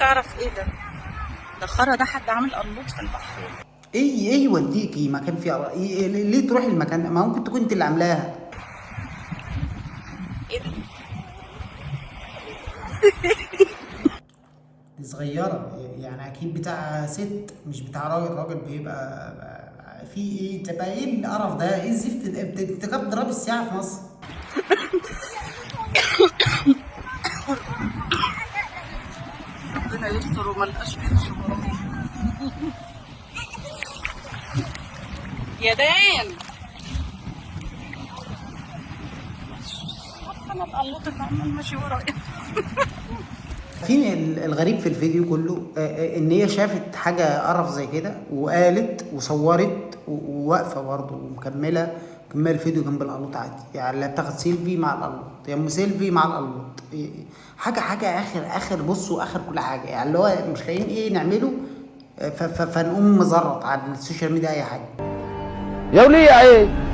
نفسي اعرف ايه ده. ده خرا، ده حد عامل قلوط في البحر. ايه يوديكي مكان فيه قرف؟ إيه ليه تروحي المكان ده؟ ما ممكن تكون انت اللي عاملاها. ايه ده؟ دي صغيرة يعني، اكيد بتاع ست مش بتاع راجل. راجل بيبقى في ايه؟ تبقى ايه القرف ده؟ ايه الزفت ده؟ انت كده بتضرب الساعة في مصر. ربنا يستر وما لقاش قرش ورايا. يا دان، عارفه انا القلوط اللي عمال ماشي ورايا. في الغريب في الفيديو كله ان هي شافت حاجة قرف زي كده وقالت وصورت وواقفه برضه ومكمله، مكملة الفيديو جنب القلوط عادي، يعني لا بتاخد سيلفي مع القلوط، يا ام سيلفي مع القلوط. حاجة اخر بصوا اخر كل حاجة، يعني اللي هو مش لاقيين ايه نعمله، فنقوم مزرط على ال social media اي حاجة. يا وليه ايه؟